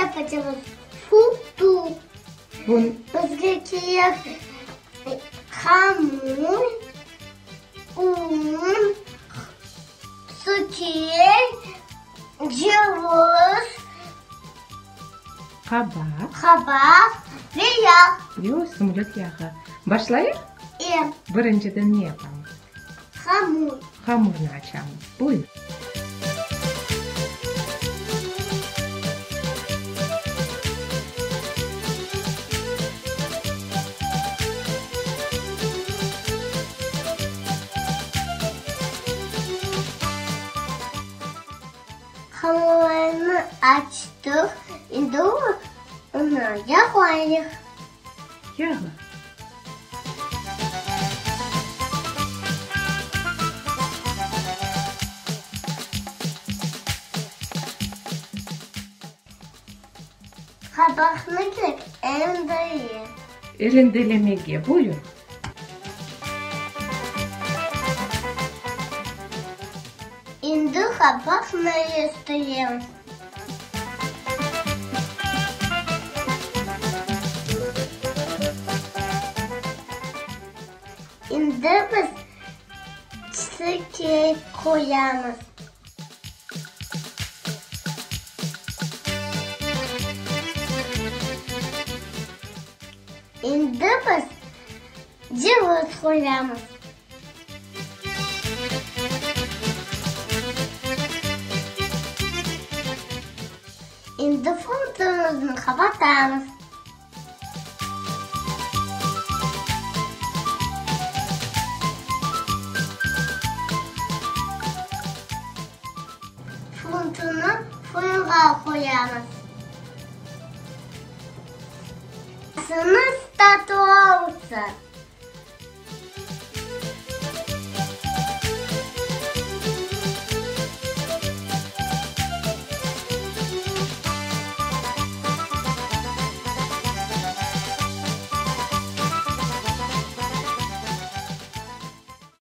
yapacağız futu. Bizge kerek hamur, un, süt, ceviz, Qabaq. Qabaq ve yağ. Ve ösümlik yağı. Başlayıq? E. Birinciden ne yapamız? Hamur. Hamurnı açamız. Buyur. Hamurlarnı açtıq, endi onı yağlayıq. Yağla. Qabaqnı kerek rendele. Rendelemege, buyur. Endi qabaqnı yestiremiz. Endi biz çiçek qoyamız. Endi biz ceviz qoyamız. Endi fondumıznı qapatamız. Fondunı fırınğa qoyamız. Asımız tatlı olsun!